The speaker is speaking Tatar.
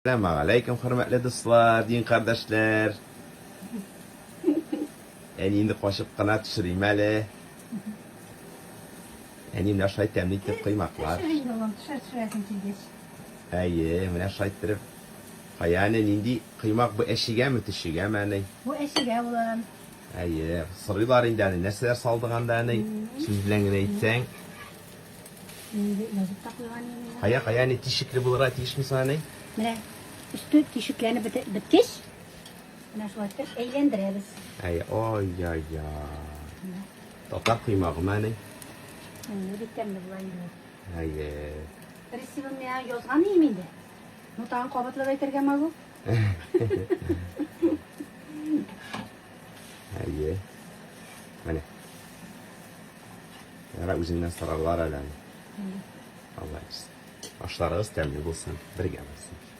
Әссәламегаләйкем, хөрмәтле дуслар, дин кардәшләр. Әни инде качып кына төшерим әле. Әни менә шулай тәмле итеп коймаклар. Төшер инде, улым, төшер, төшерәсең килгәч. Әйе, менә шулай иттереп. Кая әни, нинди коймак бу әчегәме, төчегәме, әни? Бу әчегә, улым. Әйе, сорыйлар инде әни, нәрсәләр салдың анда, әни? Сүз белән генә әйтсәң. Инде язып та куйган инде. Кая, кая, әни, тишекле булырга тиешме соң, әни? Менә өсте тишекләнеп беткәч, менә шулай итеп әйләндерәбез. Әй, ай-яй-яй. Татар коймагымы, әни? Әйе, бик тәмле була инде ул. Әйе. Рецептын миңа язган идем инде. Ну, тагын кабатлап әйтергә могу. Әйе. Менә. Яра үзеңнән сорарлар әле аны. Алла бирсен. Ашларыгыз тәмле булсын, бергә булсын.